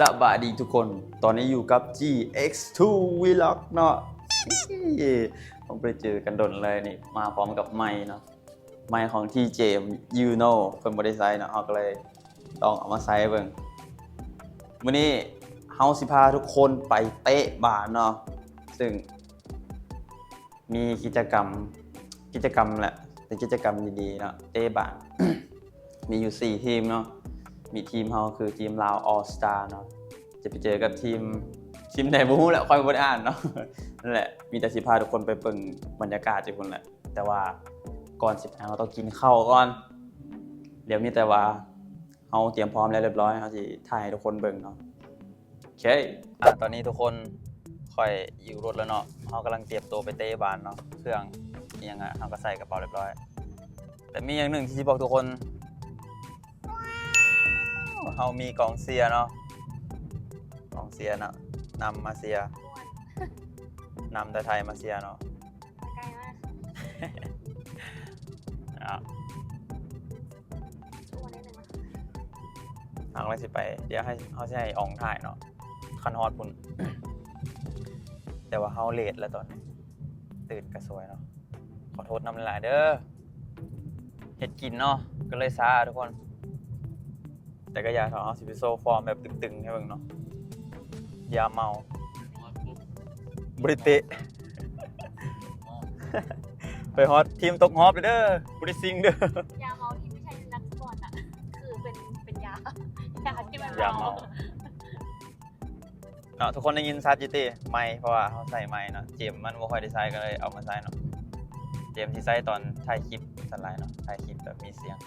ສະບາຍດີທຸກຄົນ, ຕອນນີ້ຢູ່ກັບ ຈີເອັກສທູ ວີລັອກ ເນາະ. ບໍ່ໄດ້ເຈີກັນດົນເລີຍນີ້, ມາພ້ອມກັບໄມເນາະ, ໄມຂອງ ທີເຈ ຢູໂນ ເພິ່ນບໍ່ໄດ້ໃຊ້ເນາະ, ເຮົາກໍເລີຍລອງເອົາມາໃຊ້ເບິ່ງ. ມື້ນີ້ເຮົາຊິພາທຸກຄົນໄປເຕະບານເນາະ, ຊຶ່ງ ມີກິດຈະກຳ, ກິດຈະກຳແຫຼະ ເປັນກິດຈະກຳດີໆເນາະ, ເຕະບານ. ມີຢູ່ສີ່ທີມເນາະ, ມີທີມເຮົາຄືທີມລາວອໍສະຕາເນາະ, ຈະໄປເຈີກັບທີມ, ທີມໃດບໍ່ຮູ້ແຫຼະ, ຂ້ອຍບໍ່ໄດ້ອ່ານເນາະ. ນັ້ນແຫຼະ, ມີແຕ່ຊິພາທຸກຄົນໄປເບິ່ງບັນຍາກາດຢູ່ພຸ້ນແຫຼະ, ແຕ່ວ່າກ່ອນຊິໄປ ເຮົາຕ້ອງກິນເຂົ້າກ່ອນ. ດຽວມີແຕ່ວ່າ ເຮົາຕຽມພ້ອມແລ້ວຮຽບຮ້ອຍ, ເຮົາຊິຖ່າຍໃຫ້ທຸກຄົນເບິ່ງເນາະ. ໂອເຄ ອາ ຕອນນີ້ທຸກຄົນ, ຂ້ອຍຢູ່ລົດແລ້ວເນາະ, ເຮົາກຳລັງຕຽມໂຕໄປເຕະບານເນາະ, ເຄື່ອງອີ່ຫຍັງອະ ເຮົາກໍໃສ່ກະເປົາຮຽບຮ້ອຍ. ແຕ່ມີຢ່າງໜຶ່ງທີ່ຊິບອກທຸກຄົນ, ເຮົາມີກອງເຊຍເນາະ, ກອງເຊຍເນາະ, ນຳມາເຊຍ, ນຳແຕ່ໄທມາເຊຍເນາະ. ໃກ້ມາກ ເນາະ. ເຮົາກຳລັງຊິໄປ, ດຽວໃຫ້ ເຮົາຊິໃຫ້ອອງຖ່າຍເນາະ, ຄັນຮອດພຸ້ນ. ແຕ່ວ່າເຮົາເລດແລ້ວຕອນນີ້, ຕື່ນກະສວຍເນາະ, ຂໍໂທດນຳຫຼາຍໆເດີ. ເຮັດກິນເນາະ, ກໍເລີຍຊ້າທຸກຄົນ. ແຕ່ກໍຢ່າເຖາະ, ເຮົາຊິໄປໂຊຟອມແບບຕຶງໆໃຫ້ເບິ່ງເນາະ. ຢ່າເມົາ, ບໍ່ໄດ້ເຕະ, ໄປຮອດທີມຕົກຮອບເດີ, ບໍ່ໄດ້ຊິງເດີ. ຢາເມົາທີ່ບໍ່ໃຊ່ນັກສະປອດອະ, ຄືເປັນ ເປັນຢາ, ຢາທີ່ມັນເມົາ. ເນາະ, ທຸກຄົນໄດ້ຍິນຊັດຢູ່ຕິ? ໄມ ເພາະວ່າເຮົາໃສ່ໄມເນາະ, ເຈມມັນບໍ່ຄ່ອຍໄດ້ໃຊ້ ກໍເລີຍເອົາມາໃຊ້ເນາະ. ເຈມຊິໃຊ້ຕອນຖ່າຍຄລິບສ່ວນຫຼາຍເນາະ, ຖ່າຍຄລິບແບບມີສຽງ.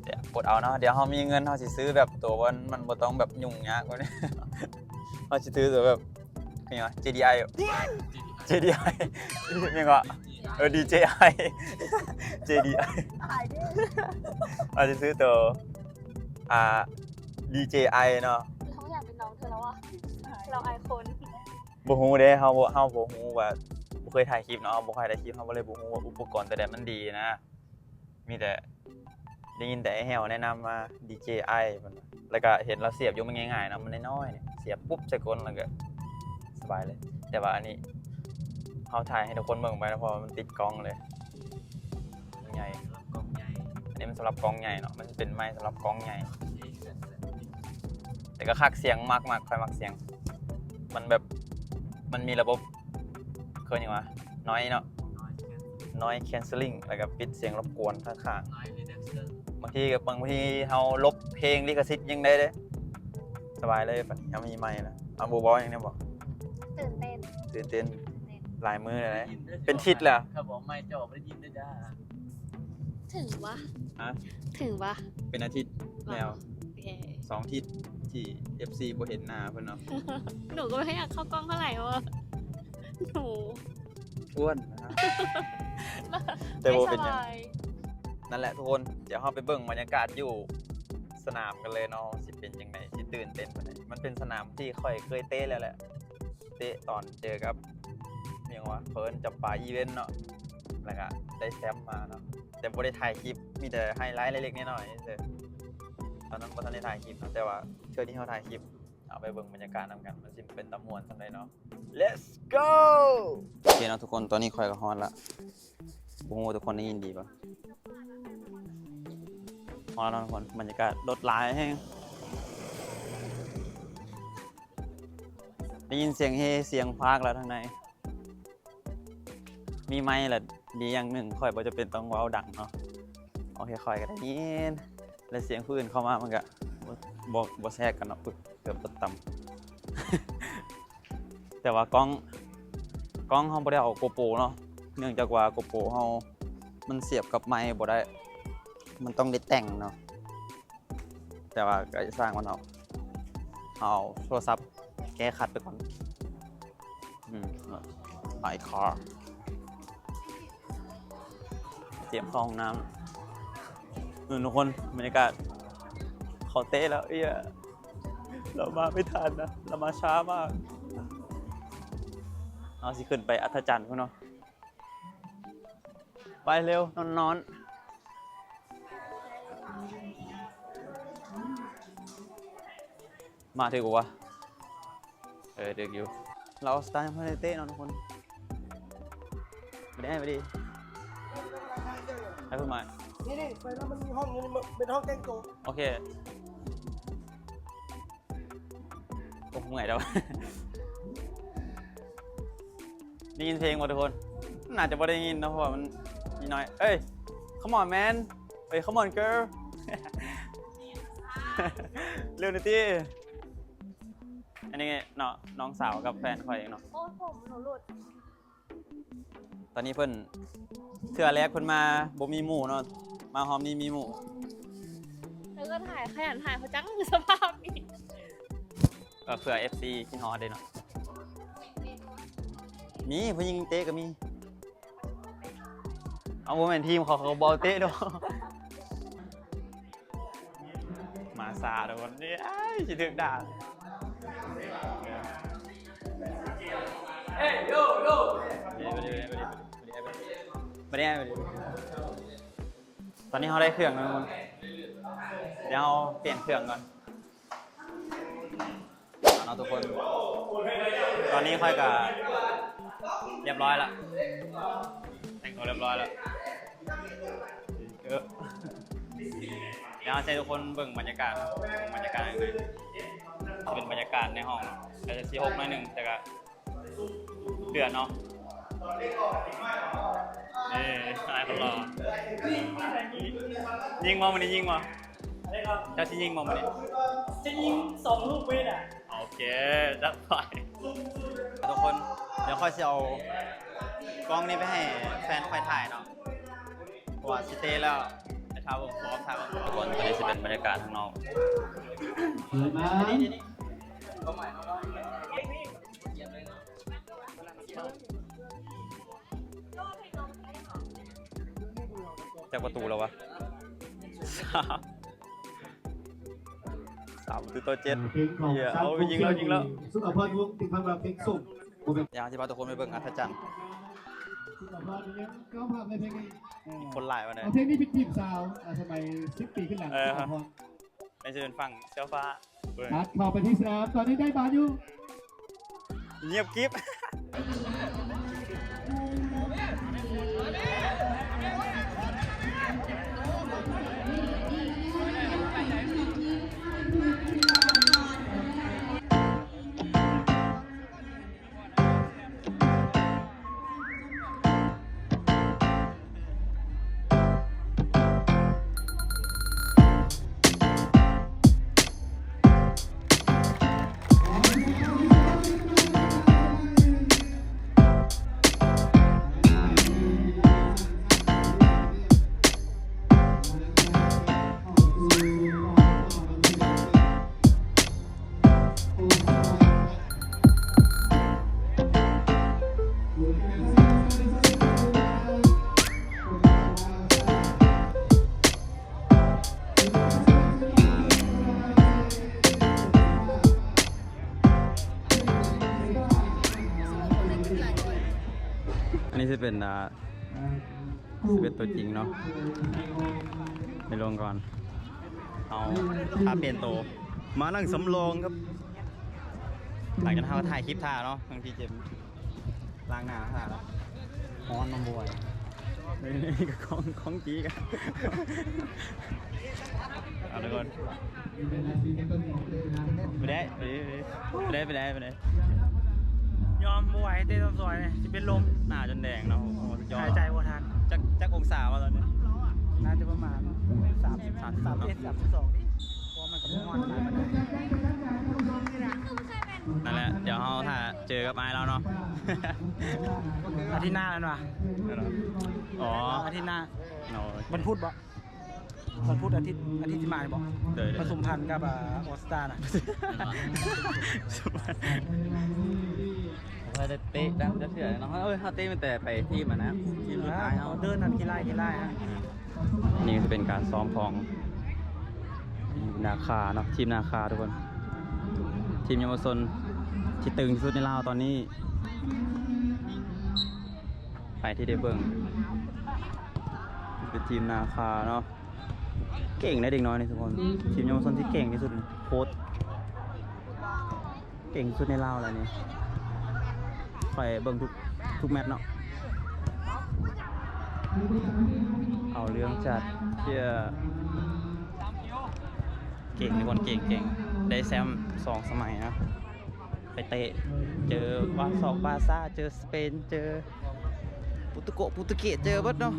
ດຽວກົດເອົາເນາະ, ດຽວເຮົາມີເງິນ ເຮົາຊິຊື້ແບບໂຕມັນ ມັນບໍ່ຕ້ອງແບບຫຍຸ້ງຍາກ. ເຮົາຊິຊື້ໂຕແບບ ເປັນຫຍັງວະ ເຈດີໄອ ເຈດີໄອ ຫຍັງວະ ເອີ ດີເຈໄອ ເຈດີໄອ ເຮົາຊິຊື້ໂຕ ອ່າ ດີເຈໄອເນາະ. ເຮົາຢາກເປັນນ້ອງເທື່ອແລ້ວອະ, ເຮົາອາຍຄົນ. ບໍ່ຮູ້ເດ້, ເຮົາບໍ່ ເຮົາບໍ່ຮູ້ວ່າ ບໍ່ເຄີຍຖ່າຍຄລິບເນາະ, ເຮົາບໍ່ຄ່ອຍໄດ້ຄລິບ, ເຮົາກໍເລີຍບໍ່ຮູ້ວ່າອຸປະກອນໂຕໃດມັນດີນະ. ມີແຕ່ໄດ້ຍິນແຕ່ອ້າຍແຫ້ວແນະນຳວ່າ ດີເຈໄອ ເພິ່ນວ່າ, ແລ້ວກໍເຫັນລາວສຽບຢູ່, ມັນງ່າຍໆເນາະ, ມັນນ້ອຍໆນີ້, ສຽບປຸບໃສ່ກົ້ນ ແລ້ວກໍສະບາຍເລີຍ. ແຕ່ວ່າອັນນີ້ເຮົາຖ່າຍໃຫ້ທຸກຄົນເບິ່ງໄປເນາະ, ເພາະວ່າມັນຕິດກ້ອງເລີຍ, ມັນໃຫຍ່, ອັນນີ້ມັນສຳລັບກ້ອງໃຫຍ່ເນາະ, ມັນເປັນໄມສຳລັບກ້ອງໃຫຍ່. ແຕ່ກໍຄັກ, ສຽງມັກໆ, ຂ້ອຍມັກສຽງ ມັນແບບ ມັນມີລະບົບ ເອີ້ນຫຍັງວະ noise ເນາະ, noise cancelling ແລ້ວກໍປິດສຽງລົບກວນຂ້າງໆ. ບາງທີກໍ ບາງທີເຮົາລົບເພງລິຂະສິດຍັງໄດ້ເດ້, ສະບາຍເລີຍ. ບັດນີ້ເຮົາມີໄມແລ້ວ, ເອົາ ບໍ່ເວົ້າຫຍັງແດ່ບໍ? ຕື່ນເຕັ້ນ, ຕື່ນເຕັ້ນ, ຕື່ນເຕັ້ນ. ຫຼາຍມື້ແລ້ວເດ້, ເປັນທິດແລ້ວ. ຖ້າບໍ່ໄມເຈົ້າບໍ່ໄດ້ຍິນເດ້ຈ້າ. ເຖິງວະ? ຮະ? ເຖິງວະ? ເປັນອາທິດແລ້ວ, ໂອເຄ ສອງທິດທີ່ເອັຟຊີບໍ່ເຫັນໜ້າເພິ່ນເນາະ. ໜູກໍບໍ່ຄ່ອຍຢາກເຂົ້າກ້ອງເທົ່າໃດເວີ້ຍ ໜູ ອ້ວນນະ, ແຕ່ບໍ່ເປັນຫຍັງ. ນັ້ນແຫຼະທຸກຄົນ, ດຽວເຮົາໄປເບິ່ງບັນຍາກາດຢູ່ສະໜາມກັນເລີຍເນາະ, ຊິເປັນຈັ່ງໃດ, ຊິຕື່ນເຕັ້ນປານໃດ. ມັນເປັນສະໜາມທີ່ຂ້ອຍເຄີຍເຕະແລ້ວແຫຼະ, ເຕະຕອນເຈີກັບ ຫຍັງວະ ເພິ່ນຈຳປາອີເວັນເນາະ, ແລ້ວກະໄດ້ແຊມມາເນາະ, ແຕ່ບໍ່ໄດ້ຖ່າຍຄລິບ, ມີແຕ່ໄຮໄລເລັກໆນ້ອຍໆຊື່. ຕອນນັ້ນບໍ່ທັນໄດ້ຖ່າຍຄລິບເນາະ, ແຕ່ວ່າເທື່ອນີ້ເຮົາຖ່າຍຄລິບ, ເອົາໄປເບິ່ງບັນຍາກາດນຳກັນ, ມັນຊິເປັນຕາມ່ວນສ່ຳໃດເນາະ. Let's go! ໂອເຄເນາະທຸກຄົນ, ຕອນນີ້ຂ້ອຍກໍຮອດລະ, ບໍ່ຮູ້ວ່າທຸກຄົນໄດ້ຍິນດີບໍ່? ຮອດແລ້ວເນາະທຸກຄົນ, ບັນຍາກາດລົດຫຼາຍແຮງ, ໄດ້ຍິນສຽງເຮສຽງພາກແລ້ວທາງໃນ. ມີໄມລະດີຢ່າງໜຶ່ງ, ຂ້ອຍບໍ່ຈຳເປັນຕ້ອງເວົ້າດັງເນາະ. ໂອເຄ, ຂ້ອຍກໍໄດ້ຍິນ, ແລະ ສຽງຜູ້ອື່ນເຂົ້າມາມັນກໍບໍ່ ບໍ່ ບໍ່ແຊກກັນເນາະ, ເກືອບຕົກຕ່ຳ. ແຕ່ວ່າກ້ອງ ກ້ອງເຮົາບໍ່ໄດ້ເອົາ GoPro ເນາະ, ເນື່ອງຈາກວ່າ GoPro ເຮົາມັນສຽບກັບໄມບໍ່ໄດ້, ມັນຕ້ອງໄດ້ແຕ່ງເນາະ. ແຕ່ວ່າກໍຊ່າງມັນເນາະ, ເອົາໂທລະສັບແກ້ຂັດໄປກ່ອນ. ອືມ ໄປຄາ ຕຽມເຂົ້າຫ້ອງນ້ຳ. ເອີ ທຸກຄົນ, ບັນຍາກາດ ເຂົາເຕະແລ້ວ. ເອີຍ ລາວມາໄມ່ທັນນະ, ລາວມາຊ້າມາກ. ເຮົາຊິຂຶ້ນໄປອັດທະຈັນພຸ້ນເນາະ. ໄປເລັວ, ນອນໆ. ມາຖືກບໍ່ວະ? ເອີ ຖືກຢູ່. ລາວສະຕາຍັງບໍ່ໄດ້ເຕະເນາະທຸກຄົນ. ບໍ່ໄດ້ ບໍ່ໄດ້ ໃຫ້ເພິ່ນມາ. ນີ້ໆ ໄປແລ້ວມັນມີຫ້ອງຢູ່ນີ້ ເປັນຫ້ອງແຕ່ງໂຕ. ໂອເຄ. ໂອ້ ເມື່ອຍແລ້ວ. ໄດ້ຍິນເພງບໍ່ທຸກຄົນ? ໜ້າຈະບໍ່ໄດ້ຍິນເນາະ ເພາະວ່າມັນມີນ້ອຍ. ເອີຍ come on man ເອີຍ come on girl ເລັວໜ່ອຍຕິ. ອັນນີ້ເນາະ ນ້ອງສາວກັບແຟນຂ້ອຍເອງເນາະ. ໂອ້ ຜົມໜູຫຼຸດ. ຕອນນີ້ເພິ່ນ ເທື່ອແລກເພິ່ນມາບໍ່ມີໝູ່ເນາະ ມາຮອບນີ້ມີໝູ່. ແລ້ວກໍຖ່າຍ ຂະຫຍັນຖ່າຍເຂົາຈັງ ສະພາບນີ້. ກໍເພື່ອເອັຟຊີຄິດຮອດເດ້ເນາະ. ມີຜູ້ຍິງເຕະກໍມີ. ເອົາ ບໍ່ແມ່ນທີມເຂົາ ເຂົາບໍ່ເຕະດອກ. ມາຊ້າທຸກຄົນ ເອີຍ ຊິຖືກດ່າ. ຕອນນີ້ເຮົາໄດ້ເຄື່ອງແລ້ວທຸກຄົນ ດຽວເຮົາປ່ຽນເຄື່ອງກ່ອນ. ເອົາເນາະທຸກຄົນ ຕອນນີ້ຂ້ອຍກະຮຽບຮ້ອຍລະ ແຕ່ງຕົວຮຽບຮ້ອຍລະ. ເອີ ດຽວໃຫ້ທຸກຄົນເບິ່ງບັນຍາກາດ ບັນຍາກາດຂ້າງໃນ ຈະເປັນບັນຍາກາດໃນຫ້ອງ ອາດຈະຊິຮົກໜ້ອຍໜຶ່ງ ແຕ່ກະ ເດືອດເນາະ. ເອີ ອ້າຍຄົນຫຼໍ່ ຍິງບໍ່ມື້ນີ້ ຍິງບໍ່? ເຈົ້າຊິຍິງບໍ່ມື້ນີ້? ຈະຍິງສອງລູກເວດອະ. ໂອເຄ ຈັດໄປ. ທຸກຄົນ ດຽວຂ້ອຍຊິເອົາກ້ອງນີ້ໄປໃຫ້ແຟນຂ້ອຍຖ່າຍເນາະ ເພາະວ່າຊິເຕະແລ້ວ ໄປຖ້າເບິ່ງຟອມ ຖ້າເບິ່ງຟອມ. ທຸກຄົນ ອັນນີ້ຊິເປັນບັນຍາກາດຂ້າງນອກ. ຈັກປະຕູແລ້ວວະ? ສາມ ສາມປະຕູຕໍ່ເຈັດ. ເອີ ເອົາ ຍິງແລ້ວ ຍິງແລ້ວ. ສຸກອະພອນ ວົງຕິພັນ ເປັນສົ່ງ. ຢາກຊິພາທຸກຄົນໄປເບິ່ງອັດທະຈັນ. ຄົນຫຼາຍປານໃດ? ເພງນີ້ເປັນຈີບສາວ ອາ ສະໄໝສິບປີຂຶ້ນຫຼັງ. ເອີ ອັນນີ້ຊິເປັນຝັ່ງເສື້ອຟ້າ. ຕັດເຂົ້າໄປທີ່ສະໜາມ ຕອນນີ້ໄດ້ບານຢູ່. ງຽບກິບ. ອັນນີ້ຊິເປັນ ອ່າ ສິບເອັດຕົວຈິງເນາະ ໃນລົງກ່ອນ ເຮົາຖ້າປ່ຽນໂຕ ມານັ່ງສຳລອງຄັບ. ຫຼັງຈາກນັ້ນເຮົາກໍຖ່າຍຄລິບຖ້າເນາະ ທາງພີເຈມລ້າງໜ້າຖ້າເນາະ. ຮ້ອນນຳບໍ່ໄຫວ ຂອງ ຂອງຈີກະ ເອົາທຸກຄົນ. ບໍ່ໄດ້ ບໍ່ໄດ້ ບໍ່ໄດ້ ບໍ່ໄດ້. ຍອມບໍ່ໄຫວ ເຕະສອງສອງນີ້ຊິເປັນລົມ ໜ້າຈົນແດງເນາະ. ໂອ້ ສຸດຍອດ ຫາຍໃຈບໍ່ທັນ. ຈັກ ຈັກອົງສາວະຕອນນີ້? ໜ້າຈະປະມານສາມສິບ ສາມສິບເອັດ ສາມສິບສອງນີ້ ເພາະວ່າມັນກໍບໍ່ຮ້ອນປານໃດ. ນັ້ນແຫຼະ ດຽວເຮົາຖ້າເຈີກັບອ້າຍລາວເນາະ. ອາທິດໜ້າແມ່ນບໍ່? ອໍ ອາທິດໜ້າ ວັນພຸດບໍ່? ວັນພຸດອາທິດ ອາທິດຊິມານີ້ບໍ່? ໂດຍ ປະຊຸມພັນກັບ ອ່າ ອໍສຕານະ. ບໍ່ໄດ້ເຕະນຳຈັກເທື່ອເນາະ. ເອີ ເຮົາເຕະແມ່ນແຕ່ໄປທີມຫັ້ນນະ ທີມສຸດທ້າຍເຮົາ ເດີນນັ້ນຂີ້ລ້າຍ ຂີ້ລ້າຍ. ນີ້ກໍຈະເປັນການຊ້ອມຂອງນາຄາເນາະ ທີມນາຄາທຸກຄົນ ທີມເຍົາວະຊົນທີ່ຕຶງທີ່ສຸດໃນລາວຕອນນີ້. ໃຜທີ່ໄດ້ເບິ່ງ ເປັນທີມນາຄາເນາະ ເກັ່ງເດ້ເດັກນ້ອຍນີ້ທຸກຄົນ. ທີມເຍົາວະຊົນທີ່ເກັ່ງທີ່ສຸດ ໂຄດ ເກັ່ງສຸດໃນລາວແລ້ວນີ້ ຂ້ອຍເບິ່ງທຸກ ທຸກແມັດເນາະ. ເອົາເລື່ອງຈັດເທື່ອ ເກັ່ງທຸກຄົນ ເກັ່ງ ເກັ່ງ ໄດ້ແຊ້ມສອງສະໄໝເນາະ. ໄປເຕະ ເຈີບາ ສອກບາຊາ ເຈີສະເປນ ເຈີໂປຣຕຸເກດ ໂປຣຕຸເກດ ເຈີເບິດເນາະ.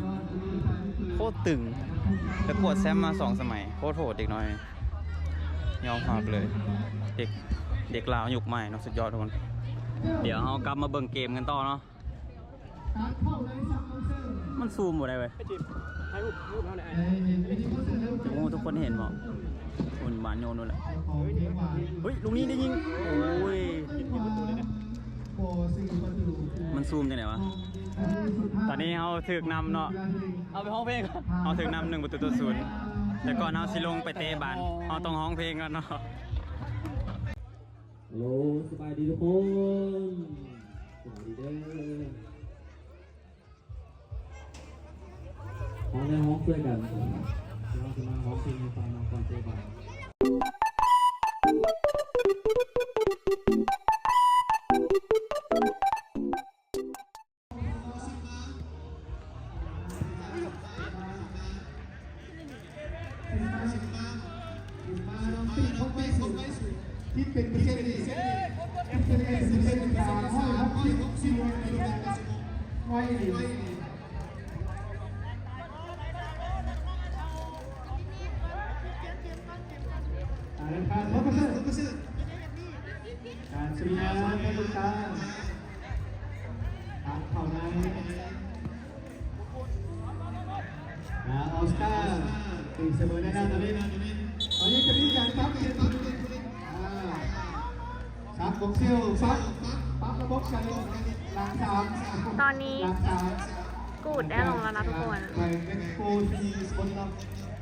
ໂຄດຕຶງ ແລ້ວກວດແຊ້ມມາສອງສະໄໝ ໂຄດໂຫດເດັກນ້ອຍ ຍອມຮັບເລີຍ. ເດັກ ເດັກລາວຍຸກໃໝ່ເນາະ ສຸດຍອດທຸກຄົນ. ດຽວເຮົາກັບມາເບິ່ງເກມກັນຕໍ່ເນາະ. ມັນຊູມບໍ່ໄດ້ເວີຍ. ໂອ້ ທຸກຄົນເຫັນບໍ່? ໂອ້ ບານໂຍນໂນ່ນແຫຼະ. ເຮີ້ຍ ລູກນີ້ໄດ້ຍິງ. ໂອ້ຍ ມັນຊູມຈັ່ງໃດວະ? ຕອນນີ້ເຮົາຖືກນຳເນາະ. ເອົາໄປຮ້ອງເພງ. ເຮົາຖືກນຳໜຶ່ງປະຕູຕໍ່ສູນ ແຕ່ກ່ອນເຮົາຊິລົງໄປເຕະບານ ເຮົາຕ້ອງຮ້ອງເພງກ່ອນເນາະ. ໂລ ສະບາຍດີທຸກຄົນ ສະບາຍດີເດີ. ຮ້ອງແດ່ ຮ້ອງຊ່ວຍກັນ ເຮົາຈະມາຮ້ອງເພງໃຫ້ຟັງນຳກ່ອນເຕະບານ. ຄິດເປັນເປີເຊັນນີ້ ຄິດເປັນເປີເຊັນນີ້ ສາມຮ້ອຍຫົກສິບ ໄວນີ້ ອ່າ ການທຳການ ການສະຫຍັບໃຫ້ລູກຄ້າ ຕັດເຂົ້າໃນ ອ່າ ອອສກາ ຕີສະເໝີໄດ້ແລ້ວຕອນນີ້ ຕອນນີ້ຈະມີການປັບ ອ່າ ສັບ ບົກຊິວ ປັບ ປັບລະບົບການຫຼິ້ນ ຫຼັງສາມ ຕອນນີ້ ຫຼັງສາມ ກູດໄດ້ລົງແລ້ວນະທຸກຄົນ ແບ່ງເປັນໂກສີ່ຄົນເນາະ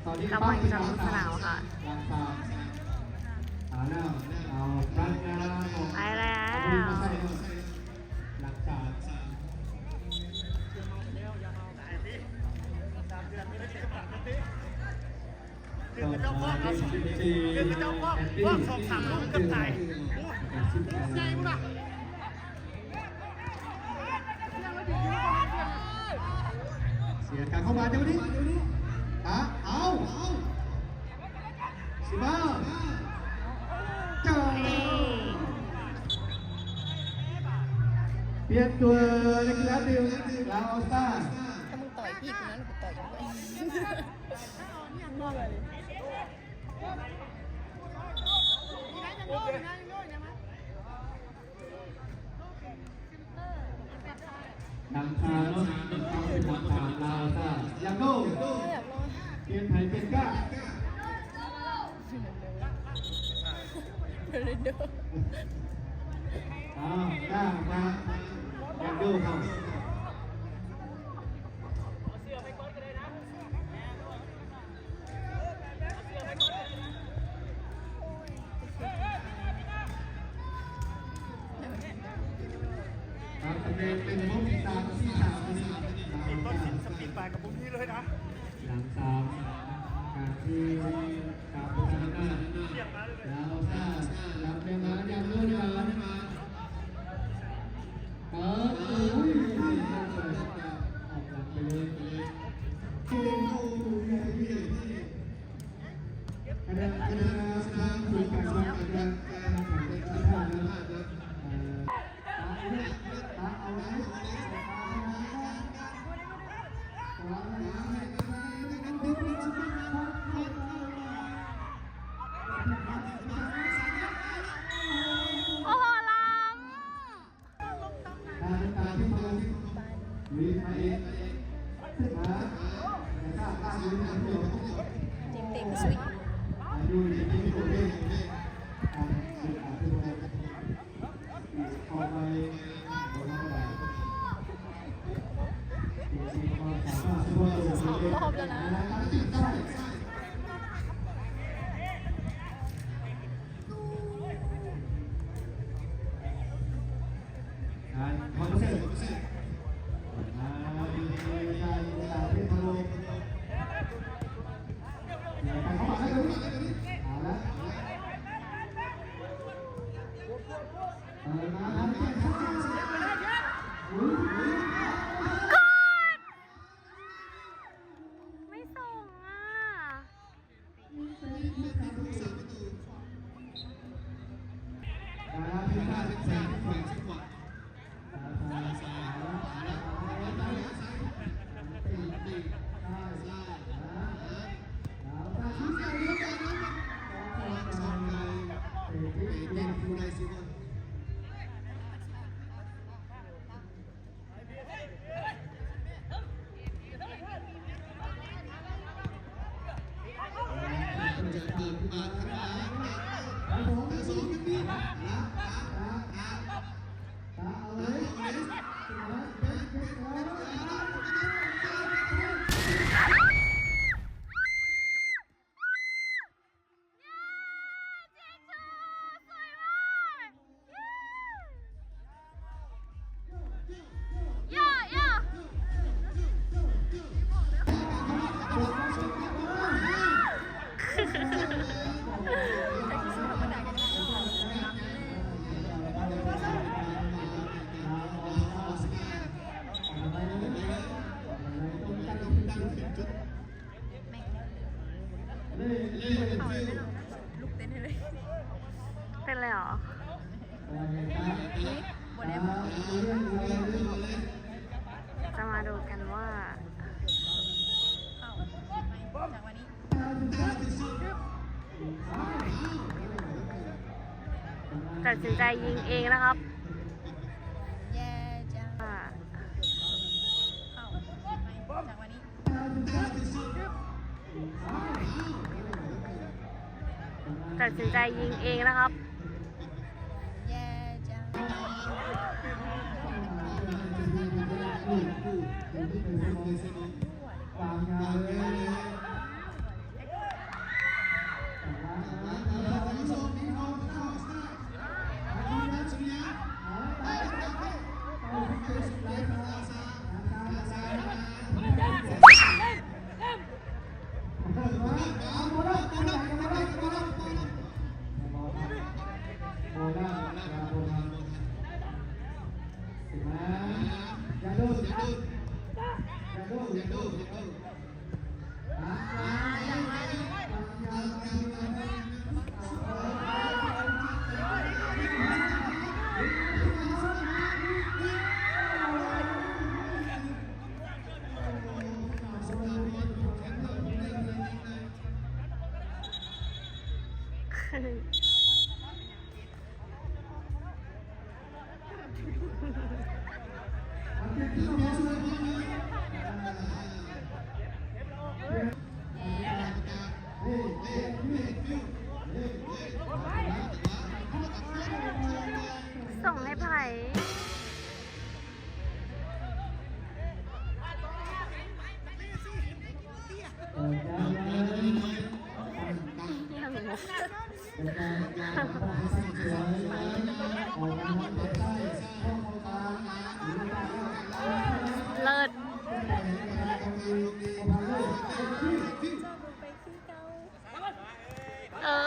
ຕອນນີ້ ກຳລັງຈະລົງສະໜາມ ປັບ ຫຼັງສາມ ເອົາແລ້ວ ເອົາພລັງງານຂອງ ໄປແລ້ວ ອາໂຕຣີມາໃສ່ ຫຼັງສາມ ເປັນເຈົ້າຂອງ ເປັນເຈົ້າຂອງ ພວກສອງສາມລູກເກືອບຕາຍ ໃຫຍ່ພຸ້ນນະ ເສຍການເຂົ້າມາ ຈັງຫວະນີ້ ຕາ ເອົາ ເອົາ ຊິມາ ເຈົ້າ ເປັນຕົວນັກກິລາທີ່ລາວອອສຕາ ຖ້າມຶງຕໍ່ອີກ ກູນັ້ນກູຕໍ່ອີກດ້ວຍ. ນຳທາງເນາະ ນຳທາງເປັນນຳທາງລາວຊະ ຢາກໂດ ຢາກໂດ ປ່ຽນໃຜປ່ຽນກ້າ ໂຣນັນໂດ ອ້າວ ກ້າມາ ຢາກໂດເຂົ້າ. ສະປີດບາຍກັບບໍ່ມີເລີຍນະ ຫຼັງສາມ ການທີ່ ການປະສານງານ ລາວຊາ ລັບແມ່ນມາ ຍັງເດີນມາ ເປີດ ໂອ້ຍ ອອກຫຼັງໄປເລີຍ ເປັນໂກທີ່ ໂອ້ໂຫ ລ້ຳ. ເຈມເຕະມາຊຸຍ ສອງຮອບແລ້ວນະ. ເຂົ້າມາແລ້ວ ເອົາລະ. ເຕັ້ນເລີຍເຫລອ? ຈະມາດູກັນວ່າ ຕັດສິນໃຈຍິງເອງນະຄັບ. ຕັດສິນໃຈຍິງເອງນະຄັບ. ສົ່ງໃຫ້ໃຜ? ເລີດ. ເອີ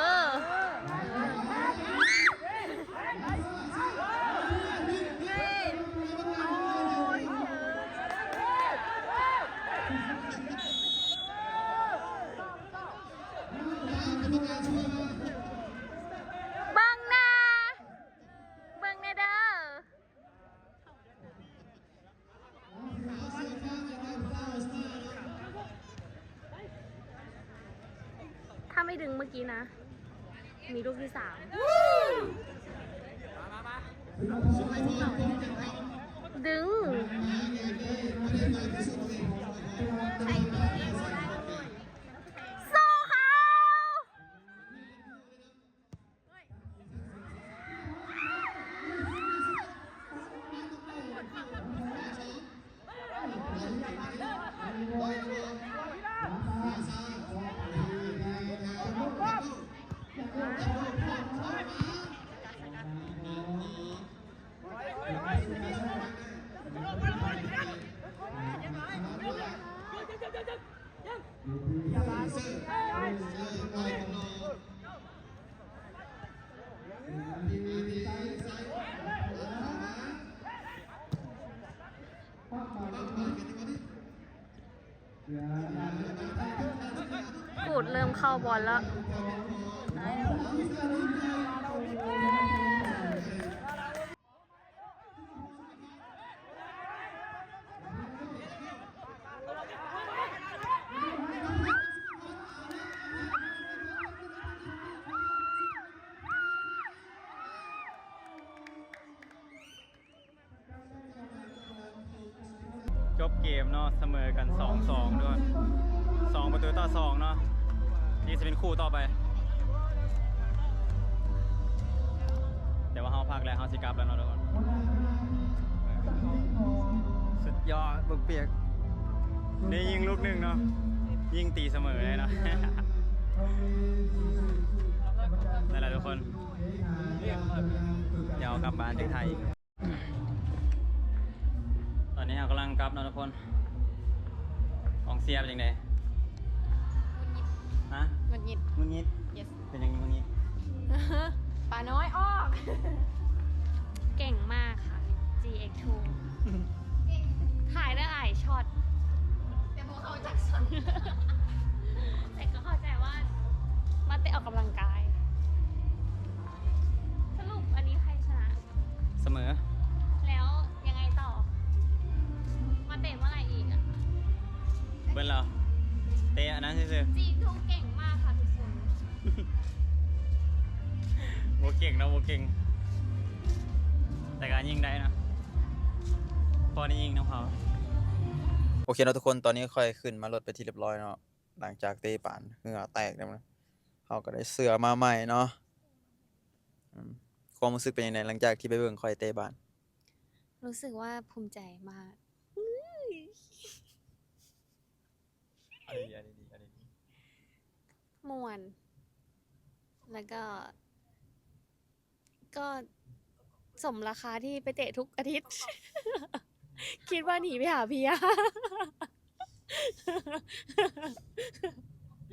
ເບິ່ງແນ່ ເບິ່ງແນ່ເດີ. ถ้าไม่ดึงเมื่อกี้นะ มีลูกที่สาม ดึง สู้เขา กูดเริ่มเข้าบอลแล้ว ຈົບເກມເນາະ ສະເໝີກັນ ສອງສອງ ດ້ວຍ ສອງປະຕູຕໍ່ສອງເນາະ. ນີ້ຊິເປັນຄູ່ຕໍ່ໄປ. ແຕ່ວ່າເຮົາພັກແລ້ວ ເຮົາຊິກັບແລ້ວເນາະທຸກຄົນ. ສຸດຍອດ ເບິ່ງປຽກ ໄດ້ຍິງລູກໜຶ່ງເນາະ ຍິງຕີສະເໝີໄດ້ເນາະ. ນັ້ນແຫຼະທຸກຄົນ ດຽວກັບບ້ານຈັ່ງຖ່າຍອີກ. ຕອນນີ້ເຮົາກຳລັງກັບເນາະທຸກຄົນ. ກອງເຊຍເປັນຈັ່ງໃດ? ຫງຸດຫງິດ. ຮະ? ຫງຸດຫງິດ. ຫງຸດຫງິດ? Yes. ເປັນຫຍັງຫງຸດຫງິດ? ປານ້ອຍອອກ. ເກັ່ງມາກຄ່ະ ຈີເອັກທູ ຖ່າຍໄດ້ຫຼາຍຊັອດ ແຕ່ບໍ່ເຂົ້າຈັກຊັອດ ແຕ່ກໍເຂົ້າໃຈວ່າມາເຕະອອກກຳລັງກາຍ. ສະຫຼຸບອັນນີ້ໃຜຊະນະ? ສະເໝີ. ແລ້ວຍັງໄງຕໍ່? ມາເຕະເມື່ອໄຫຼອີກອະ? ເບິດແລ້ວ ເຕະອັນນັ້ນຊື່ໆ. ຈີນທູເກັ່ງມາກຄ່ະທຸກຄົນ. ບໍ່ເກັ່ງເນາະ ບໍ່ເກັ່ງ ແຕ່ກໍຍິງໄດ້ເນາະ ພໍໄດ້ຍິງນຳເຂົາ. ໂອເຄເນາະທຸກຄົນ ຕອນນີ້ຂ້ອຍຂຶ້ນມາລົດເປັນທີ່ຮຽບຮ້ອຍເນາະ ຫຼັງຈາກເຕະບານເຫື່ອແຕກແລ້ວ ເຮົາກໍໄດ້ເສື້ອມາໃໝ່ເນາະ. ອືມ ຄວາມຮູ້ສຶກເປັນຈັ່ງໃດ ຫຼັງຈາກທີ່ໄປເບິ່ງຂ້ອຍເຕະບານ? ຮູ້ສຶກວ່າພູມໃຈມາກ. ອັນນີ້ດີ ອັນນີ້ດີ ອັນນີ້ດີ. ມ່ວນ ແລ້ວກໍ ກໍສົມລາຄາທີ່ໄປເຕະທຸກອາທິດ. ຄິດວ່າໜີໄປຫາເພຍ.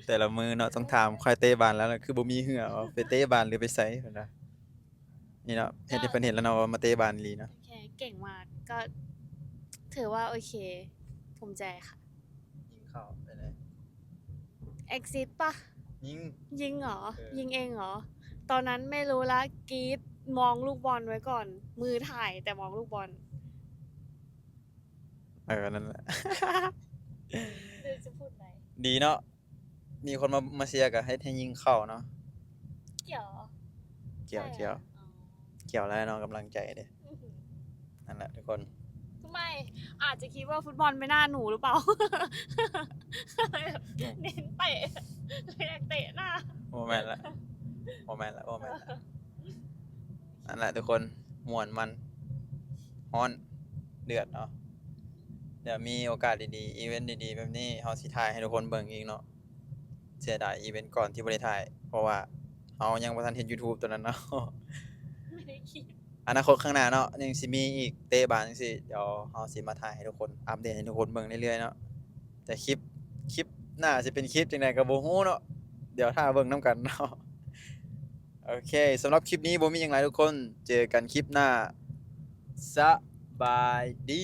ແຕ່ລະມື້ເນາະ ຕ້ອງຖາມ ຂ້ອຍເຕະບານແລ້ວ ຄືບໍ່ມີເຫື່ອ ວ່າໄປເຕະບານຫຼືໄປໃສ ເພິ່ນວ່າ. ນີ້ເນາະ ເຮັດໃຫ້ເພິ່ນເຫັນແລ້ວເນາະວ່າມາເຕະບານອີ່ຫຼີເນາະ. ໂອເຄ ເກັ່ງມາກ ກໍຖືວ່າໂອເຄ ພູມໃຈຄ່ະ. ຍິງເຂົ້າໄປເລີຍ. ເອັກຊິດປະ? ຍິງ. ຍິງເຫລອ? ເອີ ຍິງເອງເຫລອ? ຕອນນັ້ນໄມ່ຮູ້ລະ ກຣີດ ມອງລູກບອນໄວ້ກ່ອນ ມືຖ່າຍແຕ່ມອງລູກບອນ. ເອີ ນັ້ນແຫຼະ. ຫຼືຈະພູດໃດ? ດີເນາະ ມີຄົນມາ ມາເຊຍກໍເຮັດໃຫ້ຍິງເຂົ້າເນາະ. ກ່ຽວ ກ່ຽວ ໃຊ່ ກ່ຽວ ອໍ ກ່ຽວແລ້ວເນາະ ກຳລັງໃຈເດ້. ອືຫື ນັ້ນແຫຼະທຸກຄົນ. ທຳໄມ ອາດຈະຄິດວ່າຟຸດບອນເປັນໜ້າໜູຫຼືເປົ່າ? ເນັ້ນເຕະ ຢາກເຕະໜ້າ. ບໍ່ແມ່ນລະ ບໍ່ແມ່ນລະ ບໍ່ແມ່ນລະ. ນັ້ນແຫຼະທຸກຄົນ ມ່ວນມັນ ຮ້ອນ ເດືອດເນາະ. ດຽວມີໂອກາດດີໆ ອີເວັນດີໆ ແບບນີ້ ເຮົາຊິຖ່າຍໃຫ້ທຸກຄົນເບິ່ງອີກເນາະ. ເສຍດາຍອີເວັນກ່ອນທີ່ບໍ່ໄດ້ຖ່າຍ ເພາະວ່າເຮົາຍັງບໍ່ທັນເຮັດ YouTube ຕອນນັ້ນເນາະ. ອະນາຄົດຂ້າງໜ້າເນາະ ຍັງຊິມີອີກ ເຕະບານຈັ່ງຊີ້ ດຽວເຮົາຊິມາຖ່າຍໃຫ້ທຸກຄົນ ອັບເດດໃຫ້ທຸກຄົນເບິ່ງເລື້ອຍໆເນາະ. ແຕ່ຄລິບ ຄລິບໜ້າຊິເປັນຄລິບຈັ່ງໃດກໍບໍ່ຮູ້ເນາະ ດຽວຖ້າເບິ່ງນຳກັນເນາະ. ໂອເຄ ສຳລັບຄລິບນີ້ບໍ່ມີຫຍັງຫຼາຍທຸກຄົນ ເຈີກັນຄລິບໜ້າ ສະບາຍດີ.